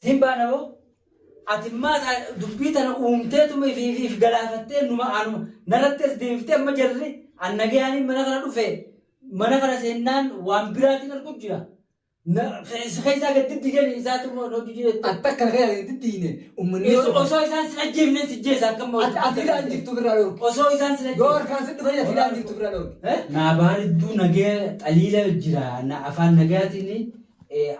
Siin baana boo. Ati immaa dubbii tana uumteetuma if galaafattee numa anuma narratti as deebiftee amma jarri an nagayaaniin mana kana dhufe mana kana seennaan waan biraatiin argu jira. Si keessaa gad diddigan isaatu hojii jira. Ati akkana kana diddiine uummanni yoo dhufan. Osoo isaan sin ajjeefneen si jeessa akkam Ati ati hidhaan jirtu ofirraa dhorki. Osoo isaan sin Yoo ajjeefne. harkaan si dhufanii ati hidhaan jirtu ofirraa dhorki. Naa baaridduu nagaya xaliila jira na afaan nagayaatiin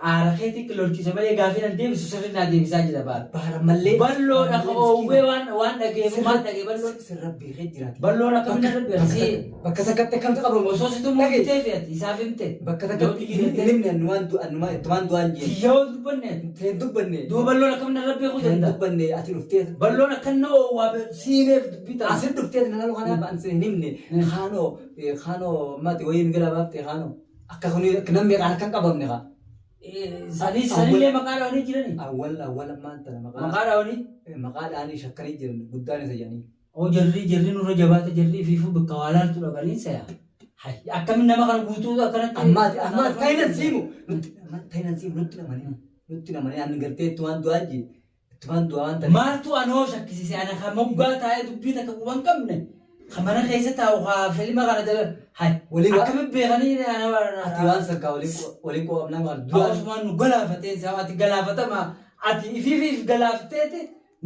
aara keetii qillolchiisa malee gaafii nan deebisu sirri naa deebisaa jira baar. Baara mallee. Balloodha ka oowwee waan waan dhageef maal dhagee balloon. Sirra beekee jiraati. Balloon akkamiin narra beeka si Bakka takkatti akkamtu qabamu. osoo situ murtee fe'ati isaaf himte. Bakka takkatti hin himne annumaan du'an ittumaan du'aan jeen. Kiyya waan dubbanne. Hin dubbanne. Duuba balloon akkamiin narra beekuu Hin danda'a. dubbanne ati dhuftee. Balloon akkan na oowwaa siimeef dubbii ta'a. Asin dhuftee na lalu kanaaf an sin hin himne. Kaanoo kaanoo mati wayiin gara baaftee kaanoo. Akka kuni akka namni meeqaan akka hin qabamne kaa. Sanii sanillee maqaa dhaawanii jirani. Awwal awwal ammaan tana maqaa Maqaa dhaawanii. maqaa dhaanii shakkanii jiran guddaan isa jedhanii. Oo jarri jarri nurra jabaate jarri ifiifuu bakka waa laaltu dhaqanii saya. Hay akkamiin nama kana guutuu akkanatti. Ammaati ammaati ta'inan siimu nutti ta'inan siimu nutti namanii nutti namanii ani gartee ittumaan du'aan jee ittumaan du'aa waan ta'eef. Maaltu anoo shakkisiise ana ka moggaa taa'ee dubbii takka quba hin qabne ka mana keessa taa'u ka filma kana dala hay Waliin waa- akkamiin beekanii Ati waan sankaa waliin waliin qo'amnaa maal du'aan Asumaan nu galaafateen isaa ati galaafatama ati ifiif if galaafteeti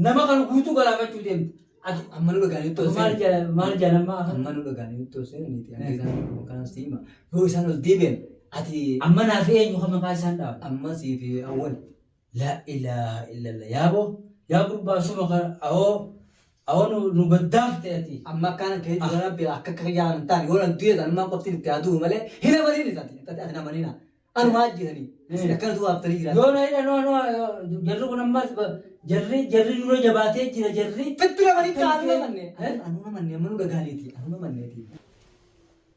nama kana guutuu galaafachuu deemte. Ati amma nu dhagaanii nutti ol maal seenan. jala maal jala Amma nu dhagaanii nutti ol seenan niiti hanga isaan kanan siima yoo isaan ol deebi'an ati amma naaf eenyu kan maqaa isaan dhaabu. amma sii fi awwal La ilaha illallah yaa boo yaa gurbaa suma kana awoo awoo nu nu gaddaafte ati. Amma akkaan kee jiru rabbi akka akka yaalan hin taane yoo nan du'e anummaan qoftiin itti haa du'u malee hin amaniin isaati ati ati amanina anuma ajjeesanii isin akkana du'u haaftanii jiraatan. Yoo na hidhan no jarri kun ammas jarri jarri nurra jabaatee jira jarri. Fitti namanii kaa anuma manne anuma manne amma nu dhagaaniiti anuma manneeti.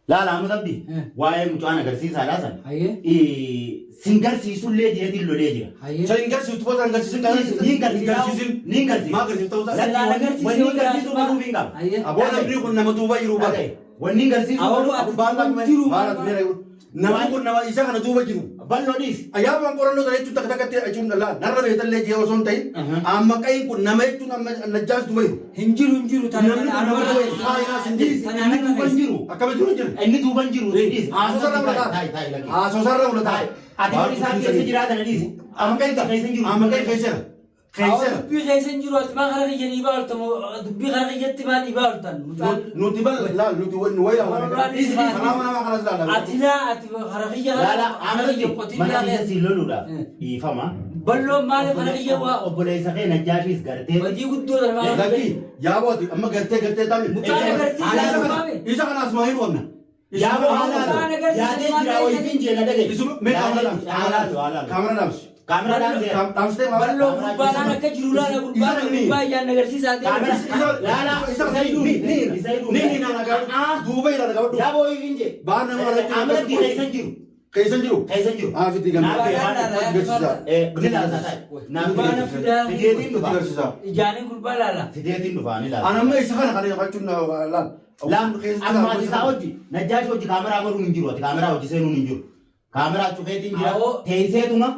Laala Ahmad Abdi Eh. waa'ee mucaan agarsiisaadhaa sana. Hayyee. Sin garsiisullee jeetiin lolee jira. Hayyee. Sa hin garsiiftu booda hin garsiisin kan Niin garsiisa. garsiisin. Niin garsiisa. Maa garsiifta ta'uu isaa? Lakki, Silaa wanni- agarsiise Wanni yoo garsiisuu jiraatu qabuuf hin qabu. Hayyee. Aboo namni kun nama duuba jiru bara. Dhagaye. Wanni garsiisuu Awoo, qabu ati Baala duuba jiru. baala tumeera jiru. Namni kun nama isa kana duuba jiru. Bal'oo dhiisi. Ayyaama waan qorannoo sana jechuun takka takkatti jechuun laal narra beektallee jee osoo hin ta'in amma qayin kun nama jechuun amma najjaas duuba jiru. Hin jiru hin jiru tana Namni kun nama duuba jiru. Faayinaas hin jiru. Tana Inni duuba hin jiru. Akkamitti jiru hin jiru. Inni duuba hin jiru. Dhiisi. Haasosarra mul'ata. Taa'i taa'i lakki. Haasosarra mul'ata. Taa'i. Ati warri isaan keessa jiraatan dhiisi. Amma qayin ta'a. Keessa hin jiru. Amma qayin keesseera. Keesseera. Dubbii keessa hin jiru ati maa kara kiyya dhiibaa oltan dubbii kara kiyyatti maa dhiibaa oltan mucaan. Nuti bal laal nuti nu wayii lafa. Kanaaf nama kanas laala. Ati laa ati kara kiyya Laala kara Ahmad kiyya qotii mana laa keessa siin loluudhaaf dhiifama. Balloon maaliif kara kiyya waa Obboleessa kee Najjaashiis gartee. badii guddoo dha maal Lakki yaa booti amma gartee gartee taa'e. Mucaan agarsiisaa maami? Isa kana asuma hin qabna. Yaa boo Mucaan haalaatu. agarsiisa Yaadee maal jira ta'e? wayitiin jeena dhagaye. Isuma mee kaamera dhaamsi. Haalaatu haalaatu. Kaamera dhaamsi. Kaamera dhaamseera. Dhaamsitee maal? Balloo gurbaadhaan akka jiru laala gurbaan gurbaa ijaan agarsiisaa Kaamera. deema. Laala. Isa Isa hidhuun. ni ni Isa hidhuun. ni ni na gaafadhu. Duuba ila gaafadhu. Yaa boo wayitiin jee. Baan nama irratti. Ahmad Abdi keessa hin jiru. Keessa hin jiru. Keessa hin jiru. Ah fiti gamna. Naaf Laala Garsiisa. Ni laala taa'i. Naaf Gurbaana fidaa. Fideetiin dhufa. Garsiisa. Ijaanii gurbaa laala. Fideetiin dhufa ni laala. Ana amma isa kana kana jechuun laal. La amma ati isaa hojii Najjaash hojii kaameraa maruun hin jiru ati kaameraa hojii seenuun hin jiru. Kaameraa cufeetiin jira Awoo. teesseetuma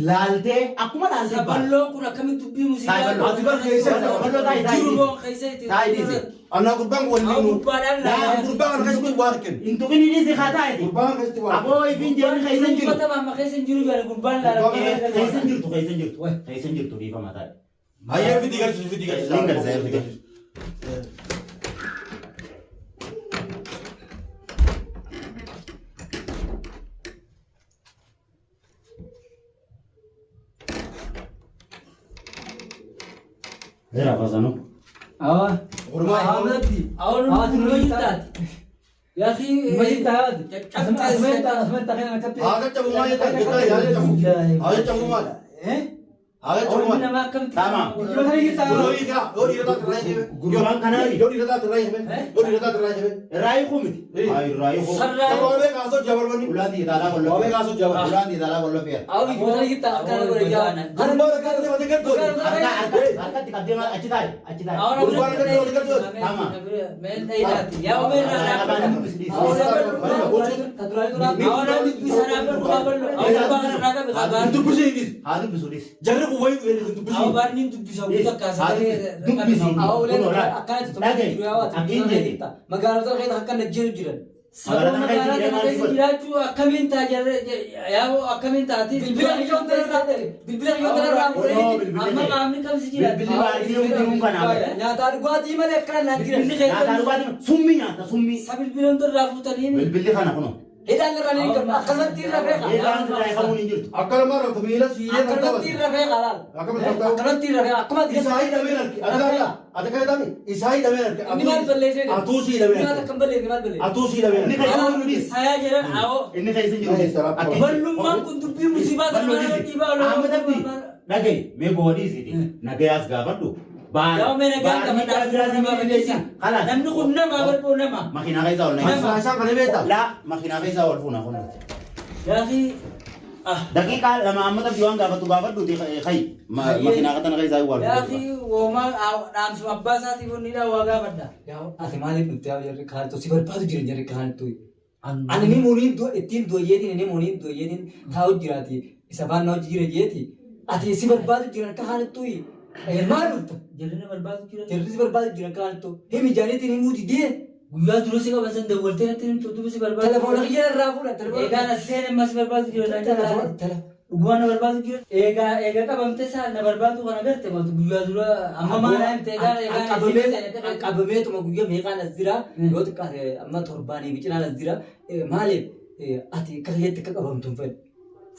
laaltee akkuma laaltee baata. Balloon kun akkamitti dubbii muuziqaa Taa'i balloo. Ati bar keessa Balloo taa'i taa'i. jiru moo keessa itti. Taa'i dhiisi. Anaa gurbaan wanni Awoo nu. gurbaadhaan laala. Gurbaan kana keessatti waa arginu. Hin tuqin dhiisi haa taa'eeti. Gurbaan kana keessatti waa arginu. Aboo ifin jeeni keessa hin jiru. Uffata amma keessa hin jiru jedhan gurbaan laala. Keessa hin jirtu keessa hin jirtu. Keessa hin jirtu dhiifama taa'i. Hayyee fiti garsiisu fiti garsiisa. Niin garsiisa, fiti garsiisa. Jira fasanu. Awa. Gurbaan Ahmadi. Awoo Ati nu nu jirtaati. Yaa fi. Majitaati. Asuma asuma takhina nakatti. Haa caccabu maal jettaa jettaa haa caccabu. Haa caccabu maal? Eh? Haa caccabu Awoo maal? nama akkamitti. Tama. Yoo tani jirta. Yoo dhiiraa yoo dhiira taate irraa hiikame. Gurbaan kanaa Yoo dhiira taate irraa hiikame. Yoo dhiira taate irraa hiikame. Irraa hiikuu miti. Haa irraa hiikuu. Sarraa. Waamee kaasoo jabalmanni. Ulaan diitaalaa Waamee qollofee. kaasoo jabal. Ulaan diitaalaa qollofee. Awu yoo tani jirta akkana godhe jaa. Gurbaan akkana ta'e malee gad godhe. Harka harkatti qabdee maal achi taa'i achi taa'i. Gurbaan akka walii galtu. Yaa Hin dubbisiinis. Haa dubbisu dhis. Jarri kun wayii dhufee hin dubbisiin. Dubbisi. Magaalota keessa akka najjeeru jiran. Sababa magaalaa kana keessa jiraachuu akkamiin ta'a akkamiin taati? Bilbila biyyoota irraa bilbila biyyoota irraa Kunoo Amma qaamni kamsi jira? Bilbilli baadiyyaa hundinuu kanaa. Nyaataa dhugaatii malee akkana naan jiran. Bilbilli Nyaataa dhugaatii summii nyaata summii. Sa bilbila hunda irraa fuutanii Bilbilli kana kunoo. Hidhaan irraa ni qabu. Akkasumatti irra feeqa. Eegaan sirraa eegamuun hin jirtu. Akka namaa raftu miila siiree kan Akkanumatti irra feeqa laal. Akkamitti raftaa? Akkanumatti irra feeqa. Akkuma ati Isaa hidhameen arge. Ati ati kana taami. Isaa hidhameen arge. Inni maal balleessee? Atuu si hidhameen Nyaata arge. akkam balleesse maal balleesse? Atuu si hidhameen Inni arge. keessa hin jiru dhis. sayaa jedhan awoo. Inni keessa hin jiru dhis. Akki- Ballummaan kun dubbii musiibaa Balloo kana dhisi. dhiibaa Amma tabbi dhagahi mee boodii isiiti. Nagayaas gaafadhu. Baara. Yaa mee nagaan Baara qabannaa miidhaa nama biraa Kalaas. Namni kun nama bal'oo nama. Makiinaa keessaa ol naqi. Isaa isaan kana beektaa? Laa makiinaa keessaa ol fuuna kun. Yaaqii ah Daqiiqaa lama amma tabbi waan gaafatu gaafadhuuti kayi. Makiinaa kana keessaa ol fuuna. yaaqii woomaa dhaamsuma abbaa isaatiif onni dhaa waa gaafadha. Yaa ati maaliif nutti yaa jarri kaantu si barbaadu jiran jarri kaantu. Ani ni muuniin ittiin du'ayyeetiin ni muuniin du'ayyeetiin taa'u jiraati isa faana hojii jira jeeti ati si barbaadu jiran akka kaantu maal dhufta Jarri na barbaadu jira. jarri si barbaadu jiran kaantu himi jaaniitiin himuu didee Guyyaa dura si qaban san dawwaltee natti himtu duuba si barbaadu. telefoona kiyya irraa fuudha Eegaan as seene ammas si barbaadu jira. telefoona Dhugumaan na barbaadu jira. Eegaa eegaa qabamte isaa na barbaadu kana garte matu guyyaa dura amma maal himte eegaan eegaan qabameetuma guyyaa meeqaan as jira yoo xiqqaate amma torbaanii fi cinaan as jira maaliif ati akka kiyyaatti akka qabamtu hin fedhu.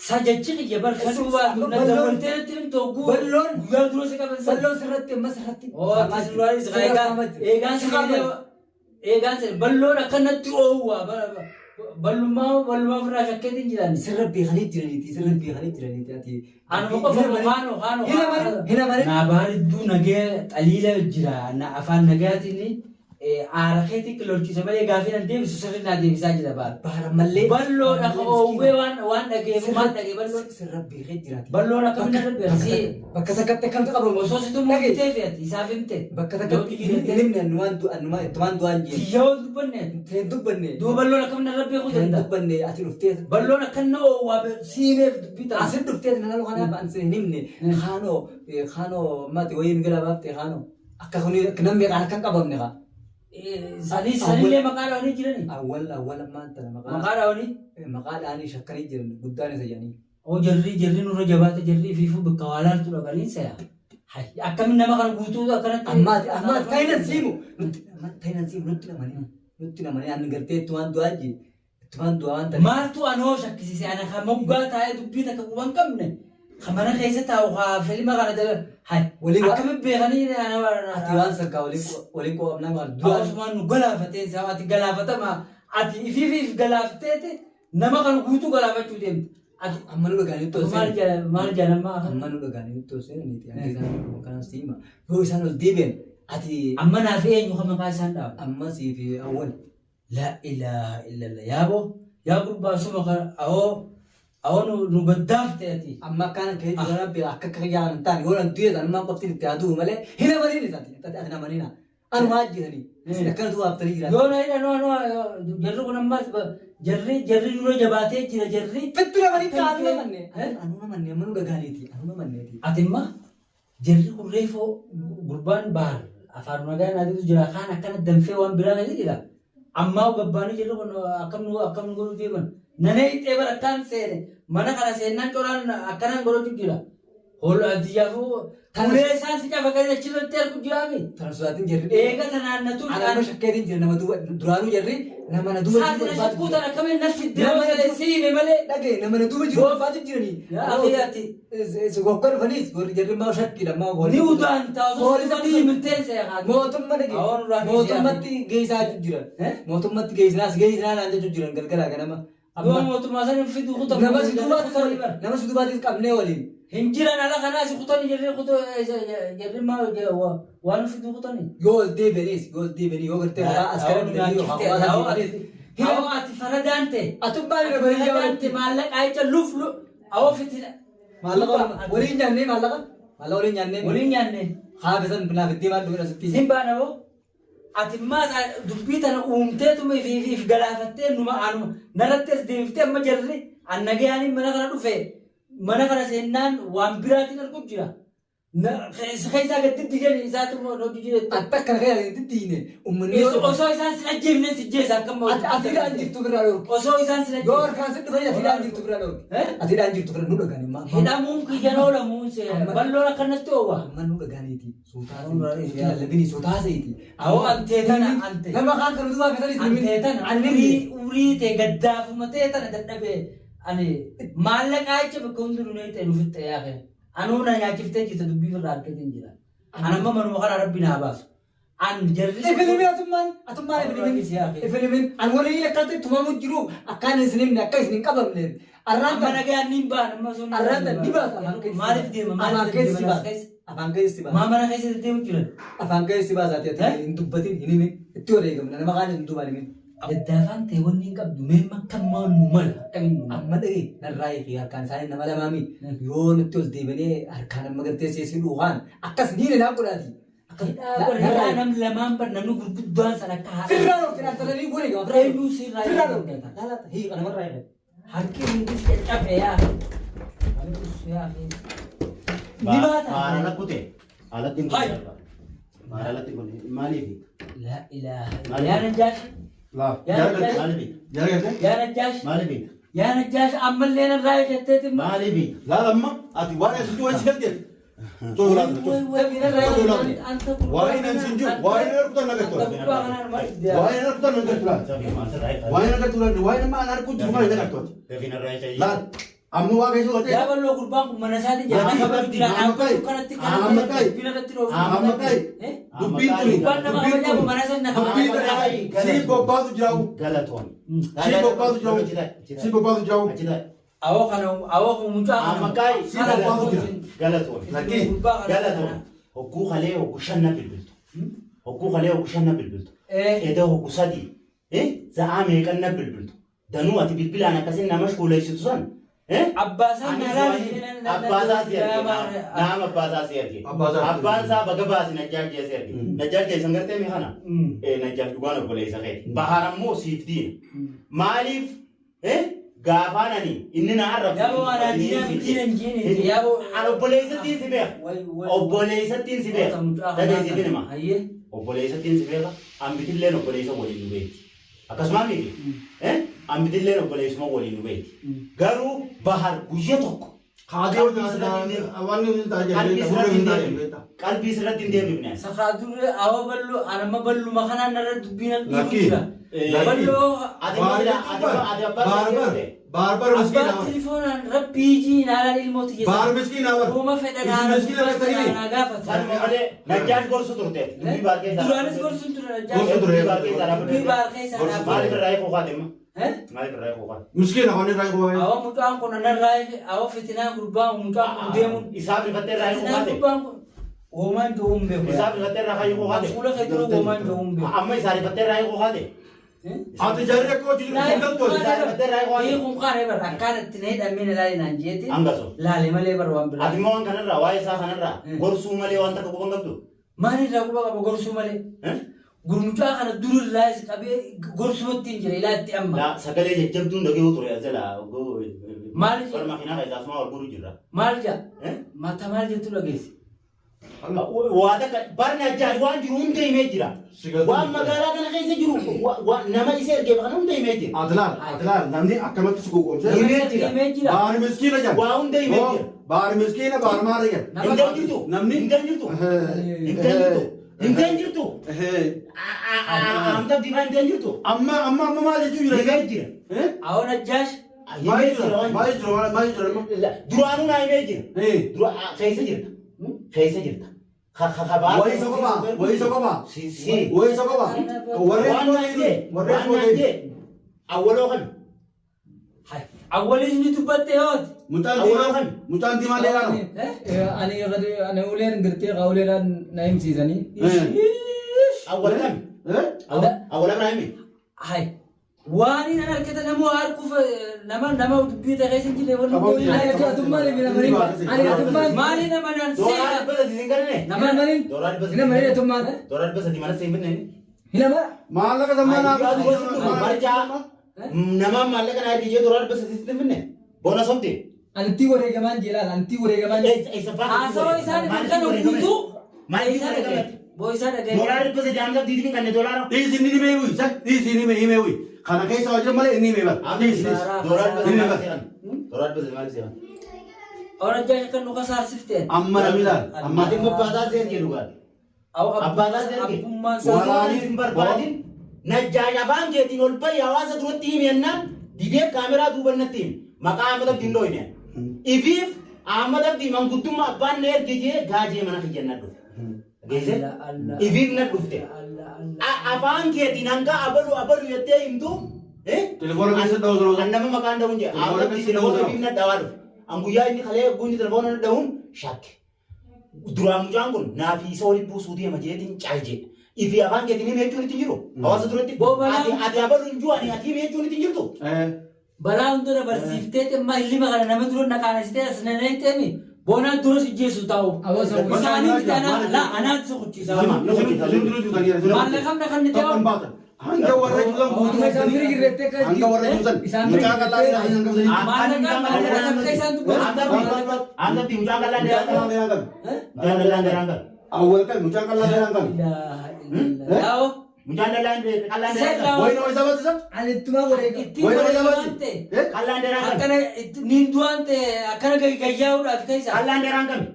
Sajachi kiyya barfaduu baatu na dawwaltee natti himtu hogguu guyyaa dura si qaban san. Balloon sirratti amma sirratti. Eegaan sirrii eegaan sirrii balloon akkanatti oowwa ballummaa ballummaa ofirraa shakkeetiin jiran. Sirra beekanii jiraniiti sirra beekanii jiraniiti ati. Anuma qofa kaanoo kaanoo. Hin amanin. Naa baaridduu nagee xaliila jira na afaan nagaatiin aara keetti lolchiisa malee gaafii nan deebisu sirri naa deebisaa jira baara. Baara mallee. Balloodha oowwee waan waan dhagee maal dhagee balloon. Sirra beekee jiraati. Balloon akkamiin irra beeksisee. Bakka takkatti akkamtu qabamu. Osoo situ murtee fe'ati isaaf himte. Bakka takkatti hin himne annumaan du'aan jee. Tiyya waan dubbanne. Hin dubbanne. Duuba balloon akkamiin irra beekuu Hin danda'a. dubbanne ati dhuftee. Balloon akkanna oowwaa siimeef dubbii ta'a. Asin dhuftee nana kanaaf ansi hin himne. Kaanoo kaanoo mati wayii migala baafte kaanoo. Akka kuni namni meeqaan akka hin qabamne kaa. Sanillee maqaa dhaanii jirani. Awwal awwal ammaan tana maqaa Maqaa dhaanii. maqaa dhaanii shakkanii jiran guddaan isa jedhanii. Oo jarri jarri nurra jabaate jarri ifiifuu bakka waalaaltu dhaqanii saya. Akkamiin nama kana guutuu akkanatti. Ammaati ammaati taayinan siimu nutti taayinan siimu nutti namanii nutti namanii ani gartee ittumaan du'aa jee ittumaan du'aa waan ta'eef. Maaltu anoo shakkisiise ana kan moggaa taa'ee dubbii takka quban qabne kan mana keessa taa'u haa filma kana dala hay Waliin akkamiin beekanii Ati waan sakkaa waliin waliin qo'amnaa maal du'aa Du'aasumaan nu galaafateen isaa ati galaafatama ati ifiif if galaafteeti nama kana guutuu galaafachuu deemte. Ati amma nu dhagaanii nutti ol maal seenan jedha maal jedhama amma nu dhagaanii nutti ol seenaniiti hanga isaan kanan siima yoo isaan ol deebi'an ati amma naaf eenyu kan maqaa isaan dhaabu. amma siif awwal La ilaha illallah yaaboo yaa gurbaa suma kana awoo awoo nu gaddaafte ati. amma akkaan ka'ee jiru rabbi akka akka yaalan hin taane yoo nan du'e anummaan qoftiin itti haa du'u malee hin amaniin isaati ati ati namanina anumaa ajjeesanii isin akkana du'u haaftanii jiraatan. Yoo na hidha noo noo jarri kun ammas jarri jarri nurra jabaatee jira jarri. Fittu namanii kaa'atu namanne anuu namanne amma nu dhagaaniiti anuu namanneeti. Ati imma jarri kun reefoo gurbaan baar afaan nagaa naatitu jira kaan akkana danfee waan biraa keessa jira. Ammaa gabbaanii jarri kun akkam nu akkam nu godhuu deeman. Nanee ixxee bara akkaan seene mana kana seennaan colaan akkanaan godhatu jira. Hool addiyyaafuu ulee isaan si cafaqanii achirratti argu jiraami. Tana sodaatiin jarri. Eega tanaan natu Ana amma shakkeetiin jira nama duuba duraanuu jarri nama na duuba Saatina jiru shakkuu tana akkamiin nafsi Nama deema siime malee. Dhagaye nama na duuba jiru barbaadu jiranii. Yaa akhi ati Gokka dhufaniis warri jarri maa shakkiidha maa ni udaan taa'u Poolisa himteen seeqaa. Mootummaa dhagaye. Awwaal irraa Mootummatti geessaa jiran. Eh? Mootummatti geessinaas geessinaa naan jechuu jiran galgalaa ganama. Duuba mootummaa san hin fidu kutaa. Nama si duubaatis nama si duubaatis qabnee waliin. Hin jiran ala kanaas kutanii jarri kutaa jarri maa waan fidu kutanii. Yoo ol deebi'aniis yoo ol deebi'anii yoo gartee karaa askara bitanii yoo hawaasa deebi'aniis. Awwa ati faradaan ta'e. Atummaa ni dabalii Faradaan ta'e maallaqa jecha luf lu awwa fitina. Maallaqa waliin nyaannee maallaqa. Maallaqa waliin nyaannee. Waliin nyaanne. Haafe san naaf itti maal dhufe asitti. Sin baana boo. Ati immaa dubbii tana uumteetuma if galaafattee numa anuma narratti as deebiftee amma jarri an nagayaaniin mana kana dhufe mana kana seennaan waan biraatiin argu jira. Keessaa gad diddigan isaatu hojii jira. Ati akkana kana diddiine uummanni yoo Osoo isaan sin ajjeefne si jeessa akkam Ati ati hidhaan jirtu birraa dhorki. Osoo isaan sin Yoo ajjeefne. harkaan si dhufanii ati hidhaan jirtu birraa dhorki. Ati hidhaan jirtu birraa nu dhagani. Hidhamuun kiyyan oolamuun balloon akkanatti oowwa. Amma nu dhaganiiti. Suutaa seeti. Lallabini suutaa seeti. Awoo antee tana antee. Nama kaan kan utubaa keessanis Antee tana urii ta'e gaddaafuma ta'e tana dadhabee ani maallaqaa jecha bakka hundi nu ta'e nu fixxe yaa kee. Anuu na nyaachiftee jirta dubbii irraa argateen jira. An amma manuma kana rabbi naa baasu. An jarri. Ifilimin atummaan atummaan ifilimin ifilimin an waliin akkatti tumamu jiru akkaan isin himne akka isin hin qabamne arraan Amma tan nagaan niin baan amma sun. arraan tan ni baasa afaan keessa Maaliif deema afaan maaliif keessa si deema baasa afaan keessa si baasa Maa mana keessa deddeemu jiran. afaan keessa si baasa ati ati hin dubbatin hin himin itti wareegamna nama kaan hin duubaan himin Gaddaafaan ta'e wanni hin qabdu mee akkam maal nu mala akkamiin nu mala. amma dhagee narraa hiikii harkaan isaanii nama lamaami yoo nutti ol deebilee harkaan amma gartee seesii dhuukaan akkas ni naa godhaati akkas Hidhaa nam lamaan bar namni gurguddaan san akka haadha. Firraa dhorki dhaabbatanii wareegama Eenyuu sirraa firraa hiikuu dhorki laala hiika namarraa hiika. Harki hundis caccabe yaa. Yaa. Ni baata. Baara lakkute. Alatti hin Hai. kunne. Baara alatti hin kunne. Maaliif? La ilaha illa. Yaa Najjaash. Laa. Yaa Jara Najjaash. galtee. Maaliif? Jara galtee. Yaa Najjaash. Maaliif? Yaa Najjaash ammallee narraa eeggatteeti. Maaliif? Laal amma ati waan asitti waan si galteef. Tolu laal. Waa'ee nan sin jiru. Waa'ee nan argu tan agartu. Waa'ee nan argu tan agartu laal. Waa'ee nan argu laal. Waa'ee nama an argu jiru maal agartu ati. Laal. Amma waa keessa galtee. Yaa bal'oo gurbaan kun mana isaatiin jira. Kabaju jira. Kanatti kanatti bira irratti dhoofu. Amma qayi. Dubbiin tuni. Gurbaan nama Dubbiin kabajaa tuni. mana isaatiin na Dubbiin kabajaa. tuni. Si bobbaatu jiraa'u. Galatoon. Si bobbaatu jiraa'u. Si bobbaatu jiraa'u. Awoo kana awoo kun mucaa kana. Amma qayi. Si bobbaatu jira. Galatoon. Lakkii. Galatoon. Hogguu kalee hogguu shanna bilbiltu. Hogguu kalee hogguu shanna bilbiltu. Eda hogguu sadi. Za'aa meeqan na bilbiltu. Danuu ati bilbilaan akkasin nama shuuleessitu san. Abbaasaa Abbaasaa si arge. Naam abbaasaa si arge. Abbaan isaa baga baasi Najjaar jee si arge. Najjaar keessan gartee mi kana? Najjaar dhugaan obboleessa keeti. Bahar ammoo siif diina. Maaliif gaafaan ani inni na arrabsu. Yaaboo waan diina diina hin jiini. Yaaboo. An obboleessattiin si beeka. Obboleessattiin si beeka. Dhageessiif hima. Obboleessattiin si beeka. Ambitilleen obboleessa waliin nu beekti. Akkasuma miti. Ambitilleen obboleessuma waliin nu beekti. Garuu Bahar guyya tokko. Kaatee waan inni taa'ee Qalbii sirratti hin deebifne. Sakaa duree awoo bal'oo anamma bal'uma kanaan narra dubbiin Lakkii. jira. Bal'oo Ati ati abbaa Baarbar miskiina. abbaan telefoonaan rabbii jiin haalaan ilmooti jecha. Baar miskiina bar. Uuma fedhan Isin miskiina gartanii. naa gaafata. Sanuma malee Najjaash gorsu turte. Dubbii baar keessaa. Duraanis gorsuun ture Gorsu Najjaash. ture. Dubbii baar keessaa Dubbii baar keessaa Gorsu maaliif irraa eeguu kaate immoo? Maaliif irraa eeguu kaate? Miskiina waan irraa eeguu baay'ee. Awoo mucaan kun narraa awoo fitinaan gurbaan mucaan kun deemuun. Isaaf rifattee irraa eeguu Fitinaan kaate? gurbaan kun hoomaan jiruun beeku. Isaaf rifattee irraa eeguu kaate? Fuula kee dura hoomaan jiruun beeku. Amma isaa rifattee irraa eeguu kaate? Ati jarri akka hojii jiru hin galtu. Isaa rifattee irraa eeguu kaate? Hiikuun kaane bara akkaan itti na hidhamee na laale naan jeeti. Hangaso. Laale malee bara waan biraa. Ati immoo waan kanarraa waa'ee isaa kanarraa gorsuu malee waan takka quban qabdu? Maalirraa quba qaba gorsuu malee? Gurmucaa kana durirraa is qabee gorsumatti hin jira ilaatti amma. Laa sagalee jajjabduun dhaga'uu ture azala. Maal jedhe? Bara makiinaa keessaa asuma wal guruu jirra. Maal jaa? Mata maal jettu dhageessi? Waa takka barni ajjaaj waan jiru hunda himee jira. Waan magaalaa kana keessa jiru nama isa ergeef kana hunda himee jira. Ati laal ati laal namni akkamatti si gowwoomse. Himee jira. Himee jira. Baar miskiina jedha. Waa hunda himee jira. Baar miskiina baar maal jedha. Hin jirtu. Namni. Hin jirtu. Hin jirtu. Hin jirtu. Amta difaa hin jirtu. Amma amma amma maal jechuu jira? Himee jira. Awoo Najjaash. Maal jira? Maal jira? Maal jira? Duraanuu naa himee jira. Keessa jirta. Keessa jirta. Wayii isa qofaa? Wayii isa qofaa? Si. Wayii isa qofaa? Warreen Waan naan jee. warreen Waan naan jee. Awwaloo kan. Awwalis ni dubbatte yooti. Mucaan diimaa mucaan diimaa dheeraa no. Ani ani uleen gartee uleedhaan na himsiisanii. Awwal kan. Awwal Ibrahim. Hai. Waan hin argata nama harkuuf nama nama dubbii ta'e keessa hin jirre wanni Qaboo goone. Ani atummaan hin amanin. Ani atummaan. Maali nama naan Doolaara seera. 300 hin galne. Hin amanin. Doolaara 300. Hin amanin atummaan. Doolaara 300 mana siin binne. Hin amana. Maallaqa sammaa naa Guyyaa duwwaa sun dhufu barjaa namaa maallaqa naa ergi jee doolaara 300 sitti hin binne. Boona sobde. Ani itti wareegamaan jeelaan ani itti wareegamaan. Haasawaa isaan kan guutuu. Isaa dhagaye. Boo isaa dhagaye. Doolaara 300 amma diidii hin qabne doolaara. Dhiisi inni himee wuyi. Dhiisi inni himee wuyi. Kana keessa waa jira malee inni himee bara. Dhiisi dhiisi. Doolaara 300 maaliif seeran? Doolaara 300 maaliif seeran? Awrajjaa kan nu kasaasifteen. Amma namni laal. Amma Ati immoo abbaasaa seerge dhugaan. Abbaasaa seerge. Abbummaan isaa. Waraaniif hin barbaadin. Najjaash afaan keetiin ol bahi hawaasa duratti himi jennaan didee kaameraa duuba natti himi. Maqaa Ahmad Abdiin dhooyne. Ifiif Ahmad Abdii manguddummaa abbaan na erge jee gaajee mana kiyya na dhufe. Geesse? Ifiif na dhufte. Afaan keetiin hanga abalu abalu jettee himtu. Telefoona keessa dha'uu osoo An nama maqaan dha'uun jee. Ahmad Abdii telefoona ifiif na dhawaa dhufe. An guyyaa inni kalee guunni telefoona na dha'uun shakke. Duraan mucaan kun naafi isa walitti buusuu deema jeetiin cal jedhe. Ifi afaan keetiin himi jechuun itti hin jiru. Hawaasa duratti Boo balaa- ati ati abalu hin jiru ani ati himi jechuun itti hin jirtu. Balaa hunda dabarsiiftee ximmaa hillima kana nama dura naqaanesitee as nanaiteemi boonaan dura si jeessu taa'u. Hawaasa waliin. Isaanii miti anaa laa anaan si kuchiisa. Maallaqa kan Tokkon baatan. Hanga warra juusan guutuu Amma isaan bira jirrettee kan Hanga warra juusan. Isaan bira Mucaa qal'aa jirrettee- isaa hanga qabsanii. Maallaqa maallaqa sabka isaan dubbatan. Ahmad Abdii mucaan qal'aan Mucaa dheeraan qal'aa dheeraan qabi. Mucaan qal'aan dheeraan qabi. Awwal qabi. Mucaa qal'aa dheeraan qabi. Yaa'oo. Mucaan qal'aan dheeraan Seera. qabi. Wayi nama isaa baasisa? Ani ittuma wareegama. Ittiin Wayi nama isaa wareegamaan ta'e. baasisa? Qal'aan dheeraan qabi. Akkana niin du'aan ta'e akkana gayyaa'uudhaaf keessa. Qal'aan dheeraan qabi.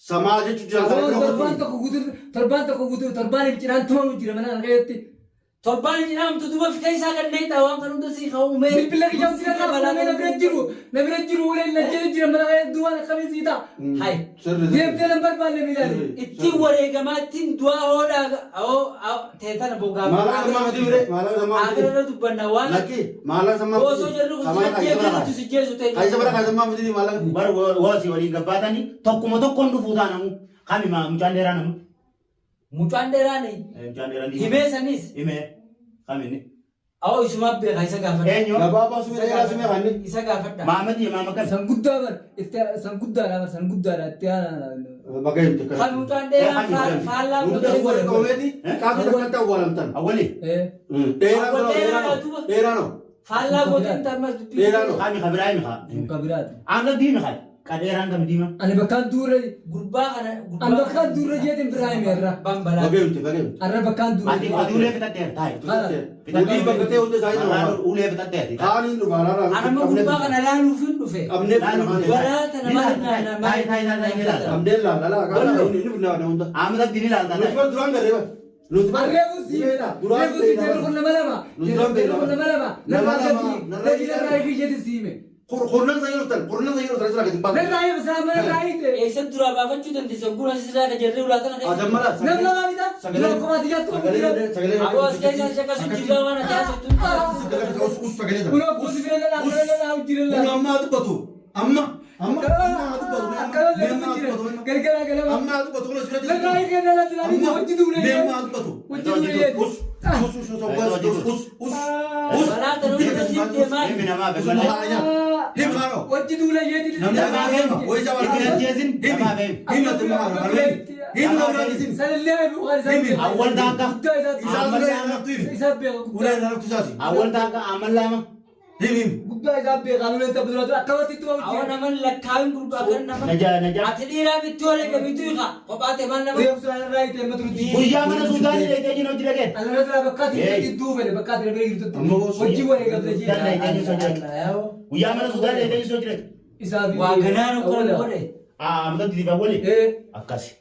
Samaa jechuun jira. Aboon torbaan tokko guutuu torbaan tokko guutuu torbaaniif cinaan tumamu jira mana kana keessatti. Torbaan jedhamtu duuba fi keessaa kan neexa waan kan hunda sii ka'uumee. Bilbila kiyya hundi irraa fuudhamee na bira jiru na bira jiru uleen na jala jira mana keessatti duwwaan akkamii sii ta'a. Hai. Sirri. Deemtee nan barbaanne miilaan. Ittiin wareegamaa ittiin du'aa hoodhaa hoo teetana bogaa. Maallaqa sammaa miti bire. Maallaqa sammaa miti. Akirra dubbanna waan Lakki maallaqa sammaa miti. osoo jedhu kun si jeetu si jeesu ta'e. Kaayisa bara kaayisa sammaa miti maallaqa. Bar waasi waliin gabbaatanii tokkuma tokkoon dhufuu taanamu. Kami mucaan dheeraa namu. Mucaan dheeraan Mucaan dheeraan diimaa. himee sanis Himee. Kami inni. awoo isumaa beeka isa gaafadha. Eenyu? Gabaabaa sumee dheeraa sumee kan inni. Isa gaafadha. Maamad maama kan. San guddaa bar itti san guddaadha bar san guddaadha itti aanaa. Bakka himte Kan kana. mucaan dheeraan faallaa Hunda godhee wal qabeeti qaama takkatti awwaalamtan. Awwali. Dheeraa noo dheeraa noo dheeraa noo faallaa godhee ammas dubbii. dheeraa noo. Kami kabiraa himi kaa. Muka biraati. Ahmad Abdii himi kaa. Ka dheeraan kami diimaa. Ani bakkaan duurre Gurbaa kana ani bakkaan duurre jeetiin biraa hime irra. Bambalaa. Bakka himte bakka himte. Arra bakkaan duurre. Ati ati ulee fixattee taa'i. Ulee bakka hunda isaanii Maraan dhufa. ulee fixattee ati. Kaaniin dhufa araara. Anama gurbaa kana laaluuf hin dhufe. Qabnee Balaa tana maal Taa'i taa'i taa'i taa'i ilaala. Qabnee laala laala kaana inni inni nama hunda. Ahmad Abdii ni ilaalta Nuti taa'i. bara duraan garee bara. Nuti bara. Arreefu si Duraan reefu si jedhu kun nama lama. Nuti duraan Jedhu kun nama lama. Nama Narraa lama. gadi gadi narraa eegi jeetiin si hime. Kurnan sa yeroo tan kurnan sa yeroo tan sirraa gadi baala. Narraa hime saa mana narraa hiite. Eessa duraa baafachuu dandeessa gura sirraa ka jarree ulaa tana keessa. Adammala. Nam lama mita. Dura kophaati jaattu. Sagalee. Aboo as keessa shakkasu jirraa waan ati haasoftu. Us us sagalee. Kun kuusi bira lalaa bira lalaa hojii Kun lalaa. amma dubbatu. Amma amma amma dubbatu. Akkana Amma jira. dubbatu. Galgala galama. Amma dubbatu kun asirratti. Narraa hiike narraa tilaalii hojii duule. Amma dubbatu. Hojii duule. Us us us us us us us. Balaa tana hunda siif deemaa. Himi namaa fi Us malee. haala Himi haala. Hojii duule jeetiin. Namni afaan hima. Wayii isaa Itti ajjeesin namaa fi himi. Himi ati maal maal. Himi maal isin. Sanillee bu'aan isaa. Himi. Awwal taakka. Guddaa isaa. Isaa ulee naftu himi. Isaa beeka guddaa. Ulee naftu isaati. Awwal taakka amal lama. Himi himi. Guddaa isaa beekaa nuleen taphatu akkamatti ittuma Awwa hojii. naman lakkaa'in gurbaa kan nama. Najaa najaa. Ati dhiiraa bitti walee gabiitu hiika. Kophaa ta'e maal nama. Reefu sun irraa hiite amma turutti. Guyyaa mana Suudaanii dheeytee jiru hojii dhageen. Ana irraa bakka ati jirtutti duufele bakka ati bira jirtutti. Amma boosuu. Hojii walee qabda jee. Guyyaa mana Suudaanii dheeytee jiru hojii dhageen. Isaa fi. Waa ganaan ukkana godhe. Ahmad Abdii fi awwali. Eh. Akkasi.